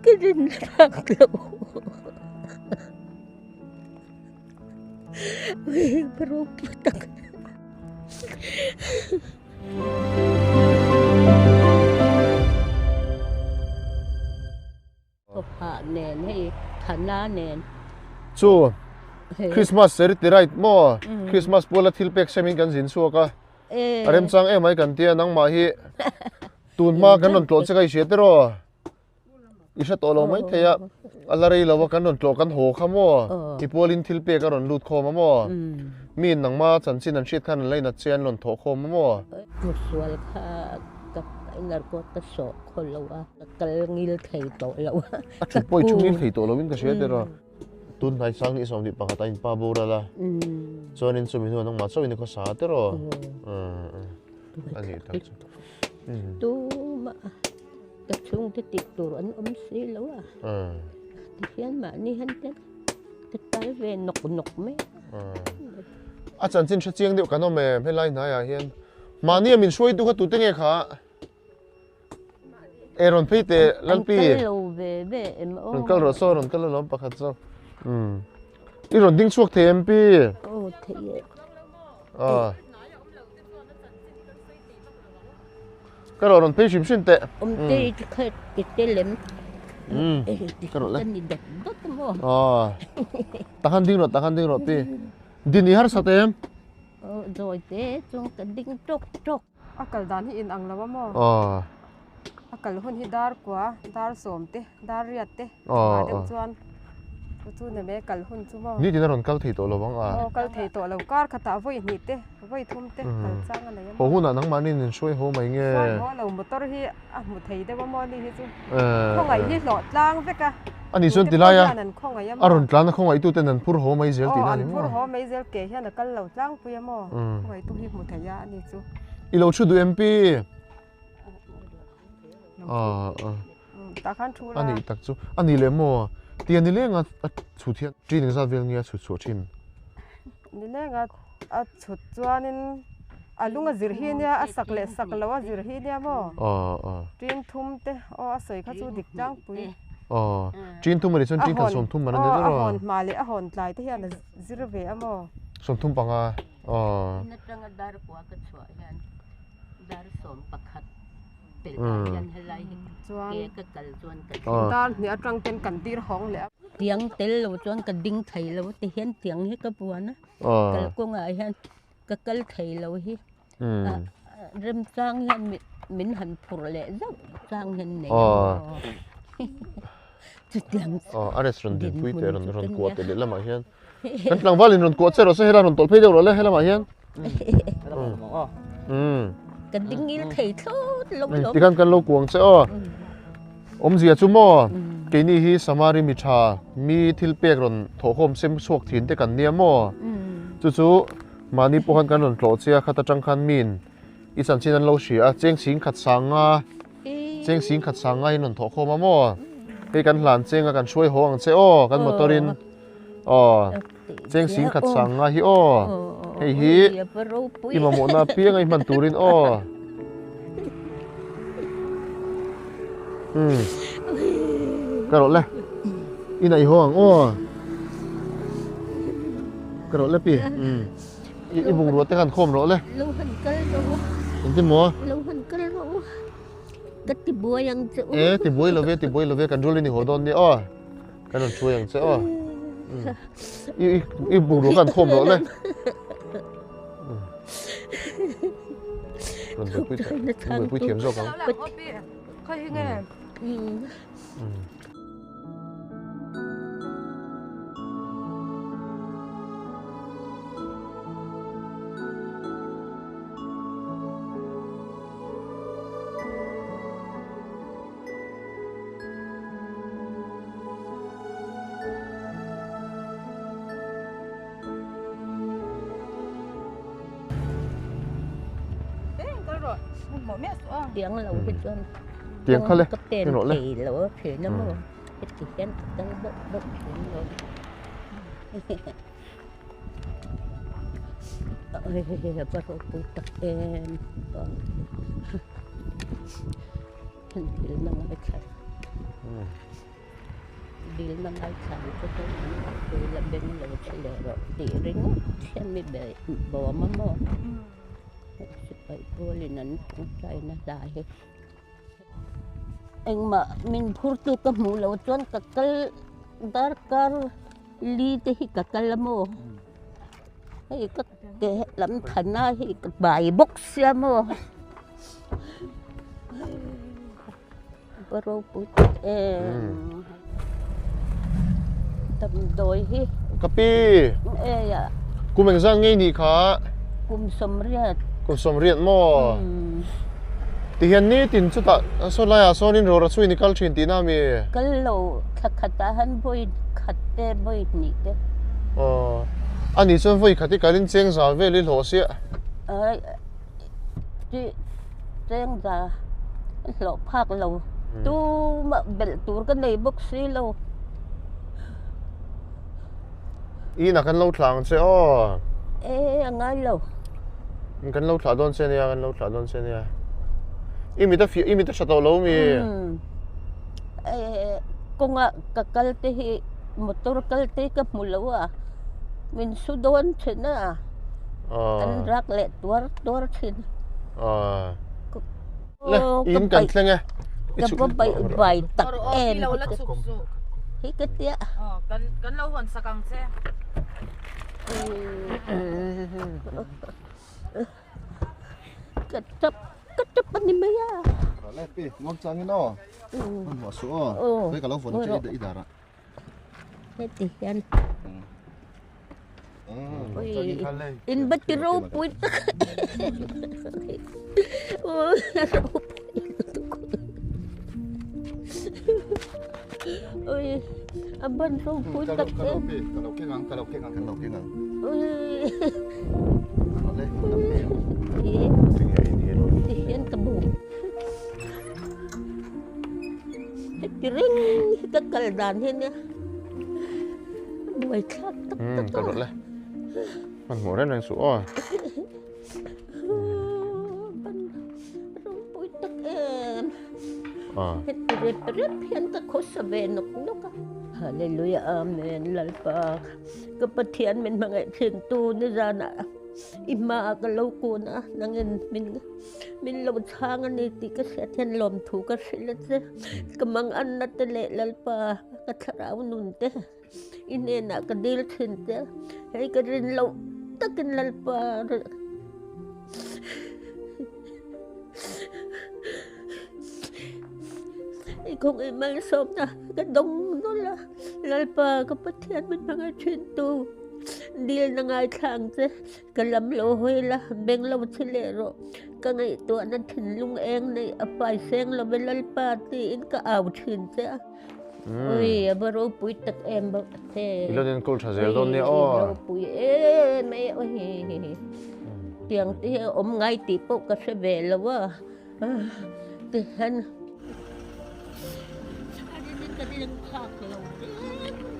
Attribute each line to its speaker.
Speaker 1: Ka rin phak lo.
Speaker 2: Chu Christmas charity ride maw Christmas puala thil pek sem in kan zin chhuak a a remchang em mai kan tia nangmah hi tun hma kan rawn tlawh che ka i hria tiraw. I hre tawh lo mai thei a, a la rei lo a kan rawn tlawh kan haw kha maw? I pualin thil pek a rawn lut khawm a maw? Mi in nangma chanchin an hriat khan an lainat che an rawn thawh khawm a maw?
Speaker 1: Hmuhsual kha ka inarkaw ka sawh khaw lo a, ka kal ngil thei tawh lo a.
Speaker 2: A thut pawh i thu ngil thei tawh lo in ka hria tir a. Tun hnai sang ni 21 a inpa boral a, chuanin chumi hnuah nangmah chauhin i khawsa tir aw. A nih tak chu.
Speaker 1: Tumah. Ka chhungte tih tur an awm si lo a, tihian mahni han te ka tal ve nawk nawk mai
Speaker 2: a. A chanchin hre chiang deuh kan awm em helai hnaiah hian mahni a min hruaitu kha tute nge kha? E rawn phei teh Lalpi.
Speaker 1: An kal lo ve ve em aw.
Speaker 2: Rawn kal rawh saw rawn kal alawm pakhat zawk. I rawn ding chhuak thei em pi?
Speaker 1: Aw thei e.
Speaker 2: Aw. Ka rawh rawn phei hrim hrim teh.
Speaker 1: Awm te i kha i te lem.
Speaker 2: Ka rawh le.
Speaker 1: Ka ni dawt dawt maw.
Speaker 2: Aw. Takhan ding rawh takhan ding rawh pi. Din i harsat em?
Speaker 1: Aw zawi te chuan ka ding tawk tawk.
Speaker 3: A kal dan hi in ang lo a maw?
Speaker 2: Aw.
Speaker 3: A kal hun hi dar kua, dar sawm te, dar riat te hma deuh chuan chu chu ni mai kal hun chu maw?
Speaker 2: Nitin a rawn kal thei tawh lo ang a.
Speaker 3: Aw kal thei tawh lo, kar khatah vawi hnih te, vawi thum te kal chang a nei a maw?
Speaker 2: Haw hunah nangmahni in hruai haw mai nge?
Speaker 3: Hruai haw lo, motor hi a hmu thei deuh a maw ni hi chu. Khawngaih hi hlawh tlang vek a.
Speaker 2: Ani chuan ti lai a, a rawn tlan a khawngaihtu ten an phur haw mai zel tihna a ni maw?
Speaker 3: Aw an phur haw mai zel, ke hian a kal lo tlangpui a maw? Khawngaihtu hi hmu thei a ani chu.
Speaker 2: I lo thu duh em pi? A nih tak chu a ni leh maw tia ni lenga a chhut hian ṭin engzat vel nge a chhut chhuah ṭhin?
Speaker 3: Ni lenga a chhut chuanin a lung a zir hi nia a sak leh sak lo a zir hi nia maw ṭin thum te aw a sawi kha chu dik tlangpui.
Speaker 2: Aw ṭin thum a nih chuan ṭin khat 30 man a ni ber aw.
Speaker 3: A hawn hma leh a hawn tlai te hian a zir ve a maw?
Speaker 2: 35 aw.
Speaker 1: In atanga dar kua ka chhuah hian Dar 11 pelh ah hian helai hi ke ka kal chuan ka thleng.
Speaker 3: Dar hnih atang ten kan dir hawng leh a.
Speaker 1: Tiang tel lo chuan ka ding thei lo ti hian tiang hi ka buan a, kalkawngah hian ka kal thei lo hi remchang hian min han phurh leh zauh chang hian nei a maw chutiang
Speaker 2: A restaurant dinpui te rawn rawn kuah teh leh lamah hian Kan tlangval in rawn kuah che rawh se helai rawn tawlh phei deuh rawh le helamah hian.
Speaker 1: Ka ding il thei thlawt lo lawm.
Speaker 2: Tikhan kan lo kuang che aw. Awmzia chu maw keini hi Samari mi tha mi thil pek rawn thawhkhawm sem chhuak thin te kan nia maw. Chu chu mahni pawh khan kan rawn tlawh che a khat atang khan min i chanchin an lo hria a cheng sing khat sang nga Cheng sing khat sang ngaiin rawn thawh khawm a maw? Hei kan hlan cheng a kan hruai haw ang che aw, kan motor in. Aw, cheng sing khat sang ngai hi aw. Hei hi i mamawhna apiang a i hman turin aw. Ka rawh le. I naih haw ang aw. Ka rawh le pi. I bungrua te khan khawm rawh le.
Speaker 1: Lo han kal rawh u.
Speaker 2: Engtin maw?
Speaker 1: Lo han kal rawh u. Ka ti buai ang che u.
Speaker 2: E ti buai lo ve ti buai lo ve kan rul in i haw dawn nia aw. Kan rawn hruai ang che aw. I i bungrua khan khawm rawh le. Rawn buaipui buaipui thiam zawk ang.
Speaker 3: Khawi hi nge?
Speaker 1: Tiang lo hi chuan
Speaker 2: Tiang kha le
Speaker 1: ka pen thei lo a thin a maw heti hian ka kal bawk bawk thin lo a ropui tak em thil na ngaithla. Dilna ngaithla ang chu chuan an pui la beng lo che leh rawh tih ringawt hian mi be bawm a maw? Sipai pawlin an tawngtaina hla hi engmah min phurtu ka hmuh loh chuan ka kal darkar li te hi ka kal a maw? Hei ka ke lam thana hi ka bai bawk sia maw? Ropui tak em. Damdawi hi.
Speaker 2: Ka pi.
Speaker 1: Ei a.
Speaker 2: Kum engzat ngei nih kha?
Speaker 1: Kum 80.
Speaker 2: Kum 80 maw? Tihian nitin chutah saw laiah sawnin rawra chu in i kal thin tihna ami?
Speaker 1: Kal lo, thla khatah han vawi khat te vawi hnih te.
Speaker 2: Aw, ani chuan vawi khat i kalin cheng za vel i hlawh siah.
Speaker 1: Ai. Tih cheng za hlawh phak lo tumah belh tur ka nei bawk si lo.
Speaker 2: Inah kan lo thlah ang che aw.
Speaker 1: E a ngai lo.
Speaker 2: Kan lo thlah dawn che nia, kan lo thlah dawn che nia. I mit a fiah, i mit a tha tawh lo mi?
Speaker 1: E kawnga ka kal te hi motor kal te ka hmu lo a, min su dawn thin a. An rak leh tuar tuar thin.
Speaker 2: Le, in kan thleng e.
Speaker 1: Ka va bai bai tak em. Hi ka tia.
Speaker 4: Kan kan lo hawn sak ang che.
Speaker 1: Ka tap ka tap ani mai a.
Speaker 5: Le pi, ngawng changin aw. Hman hmuah suh aw. Hei ka lo vawn che i dar ah.
Speaker 1: Heti hian in va ti ropui tak ui a ban ropui tak em
Speaker 5: ka lo keng ang ka lo keng ang ka lo keng ang
Speaker 1: ui hian ka bu Heti reng hi ka kal dan hi ania buai thlak tak tak
Speaker 2: a. Ka rawh le. Hman hmuh reng reng suh aw.
Speaker 1: Ban ropui tak em. Heti rep rep hian ka khawsa ve nawk nawk a. Hallelujah Amen Lalpa ka Pathian min hmangaih thin tu nizanah i hmaah ka lo kun a nangin min Min lo chhang a ni tih ka hriat hian lawmthu ka hrilh a che. Ka manganna te leh Lalpa ka thlarau nun te i hnenah ka dil thin che. Hei ka rin loh takin Lalpa i khawngaih malsawmna ka dawng nawlh a. Lalpa ka Pathian min hmangaih thin tu dilna ngaithla ang che. Ka lam lo hawi la, beng lo chhi leh rawh. Ka ngaihtuahna thinlung eng neih a fai seng lo ve Lalpa tiin ka au thin che a. Ui, a va ropui tak em bawk a che.
Speaker 2: I lo enkawl tha zel dawn nia aw.
Speaker 1: Ui, ropui em e ui. Tiang te hi a awm ngai tih pawh ka hre ve lo a. Tihian. Ka ring phak lo reng.